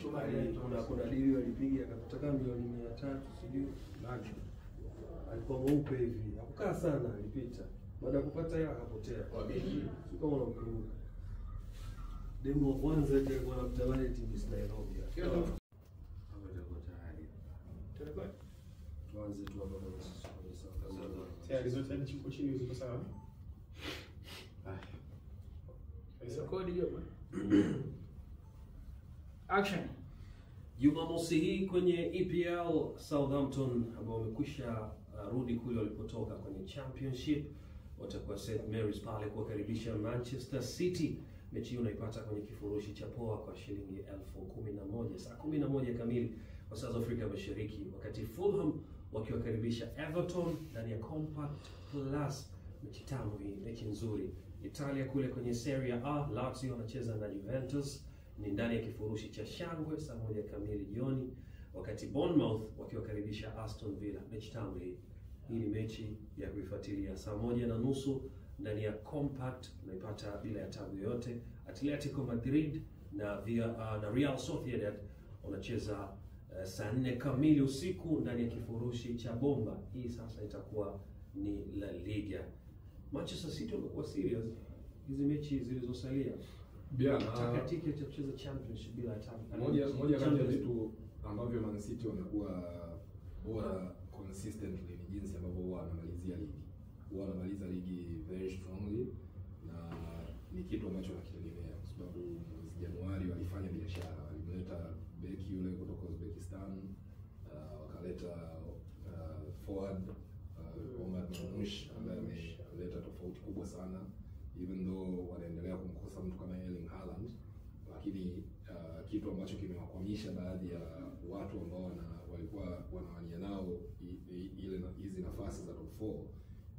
Chuma Kuna dili walipiga akapata kama milioni 300 sijui laki. Alikuwa mweupe hivi. Hakukaa sana, alipita. Baada ya kupata hela akapotea. Sio kama unamkumbuka. Demu wa kwanza eti alikuwa anamtamani eti Miss Nairobi. Hapo itakuwa tayari. Tuanze tu hapa kwenye sawa. Tayari zote hadi chini chini ziko sawa. Rekodi hiyo. Action. Jumamosi hii kwenye EPL, Southampton ambao wamekwisha rudi kule walipotoka kwenye Championship watakuwa St Mary's pale kuwakaribisha Manchester City. Mechi hii unaipata kwenye kifurushi cha poa kwa shilingi 11,000 saa 11 kamili kwa saa za Afrika Mashariki, wakati Fulham wakiwakaribisha Everton ndani ya Compact Plus. Mechi tamu hii, mechi nzuri. Italia kule kwenye Serie A, Lazio wanacheza na Juventus ni ndani ya kifurushi cha shangwe saa 1 kamili jioni, wakati Bournemouth wakiwakaribisha Aston Villa. Mechi tamu hii. Hii ni mechi ya kuifuatilia saa 1:30 ndani ya Compact, unaipata bila ya tabu yoyote. Atletico Madrid na na Real Sociedad wanacheza saa 4 kamili usiku ndani ya kifurushi cha bomba. Hii sasa itakuwa ni La Liga. Manchester City wamekuwa serious hizi mechi zilizosalia. Taka tiketi ya kucheza Championship bila tabu. Moja kati ya vitu ambavyo Man City wamekuwa bora consistently ni jinsi ambavyo huwa wanamalizia ligi. Huwa wanamaliza ligi very strongly, na ni kitu ambacho nakitegemea kwa sababu mwezi Januari walifanya biashara, walimleta beki yule kutoka Uzbekistan, wakaleta forward Omar Marmoush ambaye ameleta tofauti kubwa sana, even though wanaendelea kumkosa mtu kama Erling Haaland, lakini kitu ambacho kimewakwamisha baadhi ya watu ambao walikuwa wanawania nao ile hizi nafasi za top 4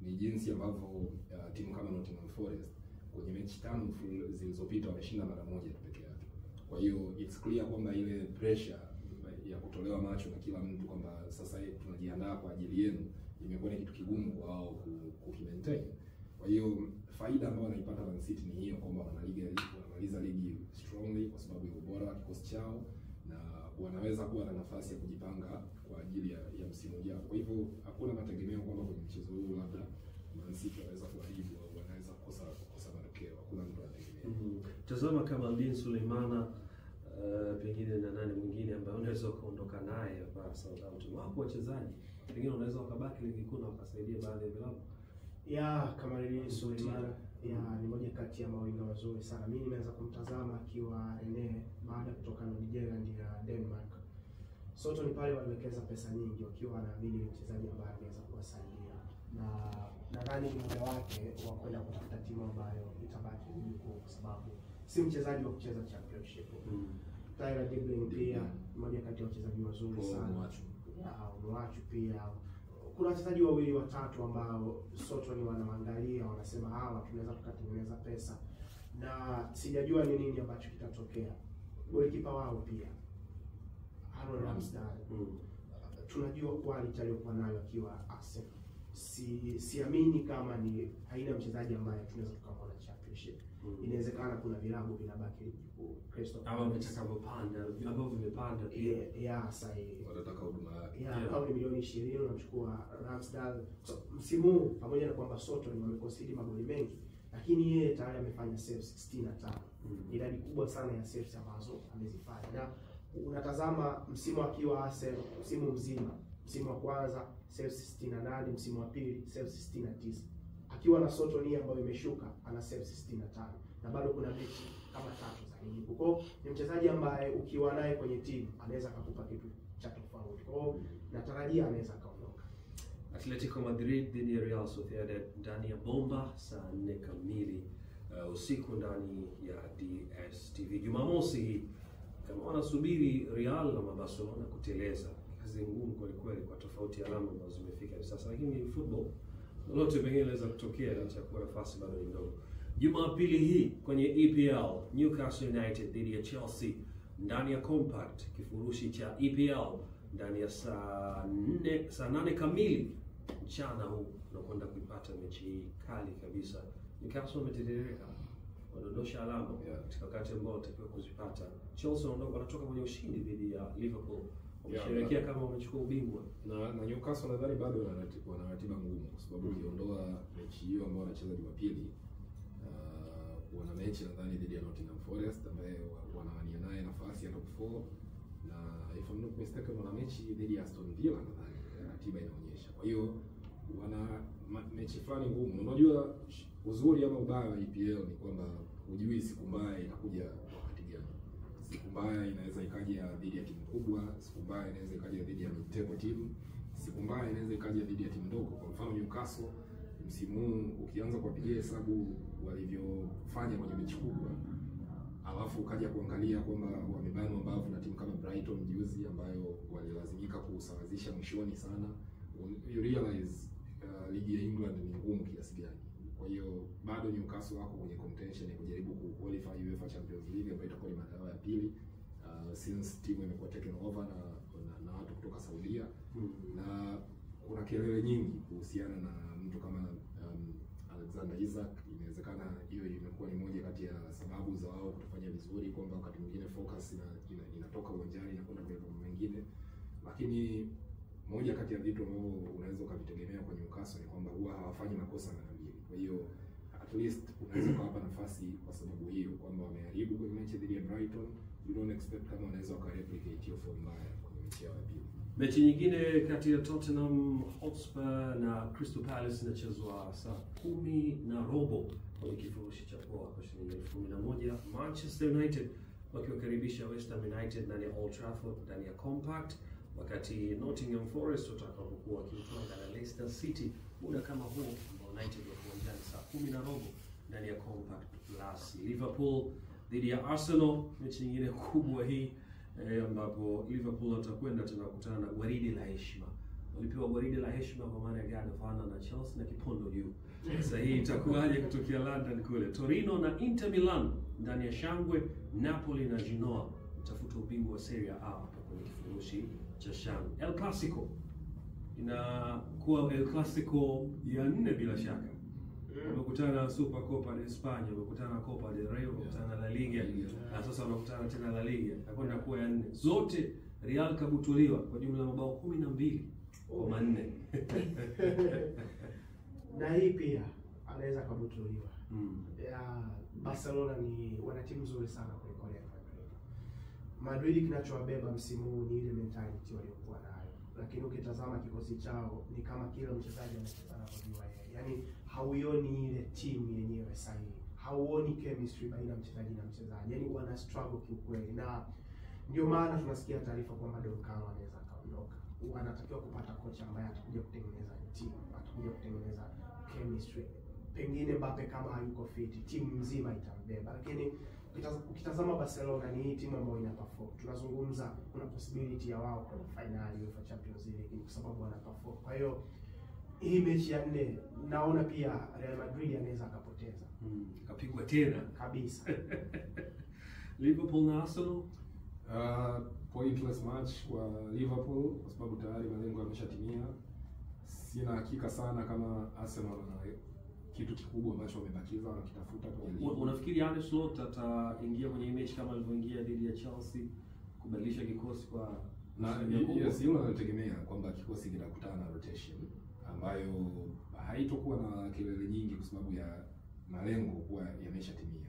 ni jinsi ambavyo timu kama Nottingham Forest kwenye mechi 5 zilizopita wameshinda mara moja tu peke yake. Kwa hiyo it's clear kwamba ile pressure ya kutolewa macho na kila mtu kwamba sasa tunajiandaa kwa ajili yenu imekuwa ni kitu kigumu kwa wao kukimaintain. Kwa hiyo faida ambayo wanaipata Man City ni hiyo kwamba wanamaliza ligi strongly kwa sababu ya ubora wa kikosi chao, na wanaweza kuwa na nafasi ya kujipanga kwa ajili ya msimu ujao. Kwa hivyo hakuna mategemeo kwamba kwenye mchezo huu labda Man City wanaweza kuharibu au wanaweza kukosa matokeo. Hakuna mtu anategemea. Tazama kama Aldin Suleimana pengine na nani mwingine ambaye unaweza ukaondoka naye hapa Southampton. Wapo wachezaji pengine wanaweza wakabaki ligi kuu na wakasaidia baadhi ya vilabu. Ya Kamaldeen Sulemana ya ni moja kati ya mawinga wazuri sana. Mimi nimeanza kumtazama akiwa Rennes baada kutoka Nigeria ya Denmark. Soton pale waliwekeza pesa nyingi wakiwa wanaamini ni mchezaji ambaye angeweza kuwasaidia, na nadhani ni muda wake wa kwenda kutafuta timu ambayo itabaki ligi kuu kwa sababu si mchezaji wa kucheza Championship. Tyler Dibling pia mmoja kati ya wachezaji wazuri sana. Mwachu pia. Kuna wachezaji wawili watatu ambao Soton wanaangalia wanasema hawa tunaweza tukatengeneza pesa, na sijajua ni nini ambacho kitatokea. Golikipa wao pia Aaron Ramsdale, tunajua quality aliyokuwa nayo akiwa Arsenal. Siamini kama ni aina mchezaji ambaye tunaweza tukamwona Championship. Inawezekana kuna vilabu vinabaki ligi kuu, Crystal Ama vitakavyopanda, ambavyo vimepanda pia. Yeah, sahihi. Watataka huduma yake. Yeah, kama ni milioni 20 unamchukua Ramsdale. So, msimu huu pamoja na kwamba Soton wamekonsidi magoli mengi, lakini yeye tayari amefanya saves 65. Idadi kubwa sana ya saves ambazo amezifanya. Na unatazama msimu akiwa Arsenal, msimu mzima, msimu wa kwanza saves 68, msimu wa pili saves 69. Akiwa na Soton ambayo imeshuka ana saves 65, na bado kuna mechi kama 3 za ligi. Kwa hiyo ni mchezaji ambaye ukiwa naye kwenye timu anaweza kukupa kitu cha tofauti. Kwa hiyo natarajia anaweza kaondoka. Atletico Madrid dhidi ya Real Sociedad ndani ya bomba saa 4 kamili usiku ndani ya DStv Jumamosi hii. Kama wanasubiri Real ama Barcelona kuteleza, kazi ngumu kweli kweli kwa tofauti ya alama ambazo zimefika hivi sasa, lakini football lolote pengine linaweza kutokea, licha ya kuwa nafasi bado ni ndogo. Jumapili hii kwenye EPL, Newcastle United dhidi ya Chelsea ndani ya Compact, kifurushi cha EPL ndani ya saa 8 kamili mchana huu unakwenda kuipata mechi hii kali kabisa. Newcastle wametetereka. Wadondosha alama katika wakati ambao watakiwa kuzipata. Chelsea wanatoka kwenye ushindi dhidi ya Liverpool. Wamesherehekea kama wamechukua ubingwa. Na Newcastle nadhani bado wana ratiba ngumu kwa sababu ukiondoa mechi hiyo ambayo wanacheza Jumapili, wana mechi nadhani dhidi ya Nottingham Forest ambaye wanawania naye nafasi ya top 4, na if I'm not mistaken wana mechi dhidi ya Aston Villa nadhani ratiba inaonyesha. Kwa hiyo wana mechi fulani ngumu. Unajua uzuri ama ubaya wa EPL ni kwamba hujui siku mbaya itakuja wakati gani. Siku mbaya inaweza ikaja dhidi ya timu kubwa, siku mbaya inaweza ikaja dhidi ya mid-table team, siku mbaya inaweza ikaja dhidi ya timu ndogo. Kwa mfano Newcastle msimu huu ukianza kuwapigia hesabu walivyofanya kwenye mechi kubwa, alafu ukaja kuangalia kwamba wamebanwa mbavu na timu kama Brighton juzi ambayo walilazimika kusawazisha mwishoni sana, you realize ligi ya England ni ngumu kiasi gani. Kwa hiyo bado Newcastle wako kwenye contention ya kujaribu ku qualify UEFA Champions League ambayo itakuwa ni mara yao ya pili since timu imekuwa taken over na watu kutoka Saudia. Na kuna kelele nyingi kuhusiana na mtu kama Alexander Isak. Inawezekana hiyo imekuwa ni moja kati ya sababu za wao kutofanya vizuri, kwamba wakati mwingine focus inatoka uwanjani na kwenda kwenye mambo mengine. Lakini moja kati ya vitu ambavyo unaweza ukavitegemea kwa Newcastle ni kwamba huwa hawafanyi makosa mara mbili. Kwa hiyo at least unaweza ukawapa nafasi kwa sababu hiyo, kwamba wameharibu kwenye mechi dhidi ya Brighton. You don't expect kama wanaweza wakareplicate hiyo form mbaya kwenye mechi yao ya pili. Mechi nyingine kati ya Tottenham Hotspur na Crystal Palace inachezwa saa 10:15 kwenye kifurushi cha poa kwa shilingi 11,000. Manchester United wakiwakaribisha West Ham United ndani ya Old Trafford ndani ya Compact, wakati Nottingham Forest watakapokuwa wakiutwanga na Leicester City muda kama huo ambao United wako uwanjani saa 10:15 ndani ya Compact Plus. Liverpool dhidi ya Arsenal, mechi nyingine kubwa hii ambapo Liverpool watakwenda tena kukutana na gwaride la heshima. Walipewa gwaride la heshima kwa maana ya Guard of Honor na Chelsea na kipondo juu. Sasa hii itakuwaje kutokea London kule? Torino na Inter Milan ndani ya shangwe, Napoli na Genoa mtafuta ubingwa wa Serie A hapo kwenye kifurushi cha shangwe. El Clasico inakuwa El Clasico ya 4 bila shaka. Wamekutana na Super Copa de España, wamekutana na Copa del Rey, wamekutana na La Liga. Na sasa wanakutana tena La Liga. Inakwenda kuwa ya 4. Zote Real kabutuliwa kwa jumla mabao 12 kwa 4. Na hii pia anaweza kabutuliwa. Ya Barcelona ni wana timu nzuri sana kuliko Real Madrid. Madrid kinachowabeba msimu huu ni ile mentality waliokuwa nayo. Lakini ukitazama kikosi chao ni kama kila mchezaji anacheza anavyojua yeye. Yaani hauioni ile timu yenyewe sahihi. Hauoni chemistry baina mchezaji na mchezaji. Yaani wana struggle kiukweli, na ndio maana tunasikia taarifa kwamba Don Carlo anaweza akaondoka. Wanatakiwa kupata kocha ambaye atakuja kutengeneza timu, atakuja kutengeneza chemistry. Pengine Mbappe kama hayuko fit, timu nzima itambeba. Lakini ukitazama Barcelona ni hii timu ambayo ina perform. Tunazungumza kuna possibility ya wao kwenda finali UEFA Champions League kwa sababu wana perform. Kwa hiyo hii mechi ya 4 naona pia Real Madrid anaweza akapoteza. Kapigwa tena kabisa. Liverpool na Arsenal, pointless match kwa Liverpool kwa sababu tayari malengo yameshatimia. Sina hakika sana kama Arsenal wana kitu kikubwa ambacho wamebakiza wanakitafuta kwenye ligi. Unafikiri Arne Slot ataingia kwenye mechi kama alivyoingia dhidi ya Chelsea kubadilisha kikosi kwa na yes, hilo nategemea kwamba kikosi kitakutana na rotation ambayo haitokuwa na kelele nyingi kwa sababu ya malengo kuwa yameshatimia.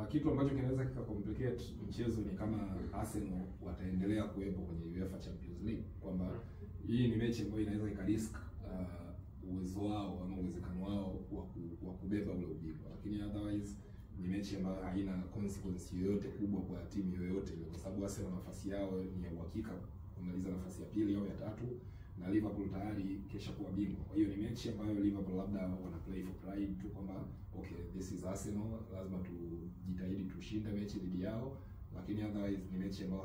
Kitu ambacho kinaweza kikacomplicate mchezo ni kama Arsenal wataendelea kuwepo kwenye UEFA Champions League, kwamba hii ni mechi ambayo inaweza ikarisk uwezo wao ama uwezekano wao wa kubeba ule ubingwa. Lakini otherwise ni mechi ambayo haina consequence yoyote kubwa kwa timu yoyote ile, kwa sababu Arsenal nafasi yao ni ya uhakika kumaliza nafasi ya pili au ya tatu, na Liverpool tayari kesha kuwa bingwa. Kwa hiyo ni mechi ambayo Liverpool labda wana play for pride tu kwamba okay, this is Arsenal, lazima tujitahidi tushinde mechi dhidi yao, lakini otherwise ni mechi ambayo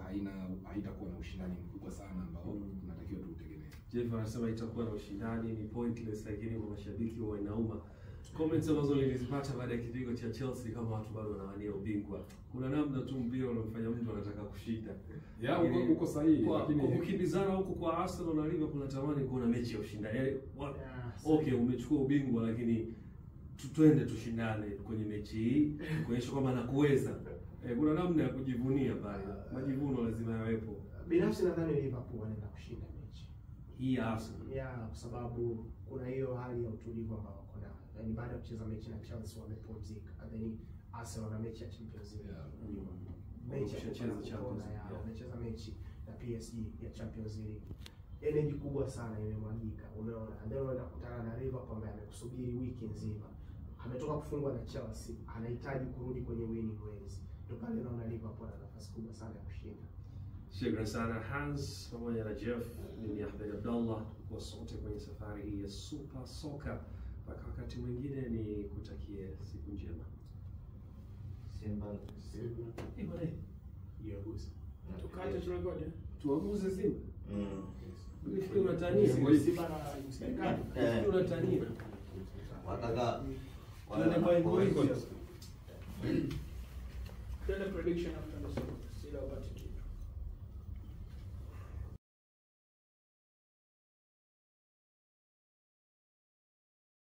haitakuwa na ushindani mkubwa sana ambao tunatakiwa tuutegemee. Jeff anasema itakuwa na ushindani, ni pointless, lakini kwa mashabiki wa inauma. Comments ambazo nilizipata baada ya kipigo cha Chelsea kama watu bado wanawania ubingwa. Kuna namna tu mpira unamfanya mtu anataka kushinda. Ya uko sahihi, lakini kwa kukimbizana huko kwa Arsenal na Liverpool natamani kuona mechi ya ushindani. Yaani okay, umechukua ubingwa lakini Twende tushindane kwenye mechi hii kuonyesha kwamba nakuweza. Kuna namna ya kujivunia pale. Majivuno lazima yawepo. Binafsi nadhani Liverpool wanaenda kushinda mechi hii ya Arsenal. Yeah, kwa sababu kuna hiyo hali ya utulivu ambao wako nayo. Yaani baada ya kucheza mechi na Chelsea wamepumzika. And then Arsenal na mechi ya Champions League. Mechi ya Champions League. Wamecheza mechi na PSG ya Champions League. Energy kubwa sana imemwagika, umeona. And then wanaenda kukutana na Liverpool ambaye amekusubiri wiki nzima. Ametoka kufungwa na Chelsea, anahitaji kurudi kwenye winning ways. Ndio pale naona Liverpool ana nafasi kubwa sana ya kushinda. Shukran sana Hans pamoja na Jeff. Mimi ni Ahmed Abdallah, kwa sote kwenye safari hii ya Super Soka. Mpaka wakati mwingine, ni kutakie siku njema. Simba. Bwana. Yogusa. Tukate turekodi. Tuaguze Simba. Nifikiri unatania. Simba na serikali. Nifikiri unatania. Wataka Tuende kwa Ngozi. Tuende prediction after the song. Sila upate.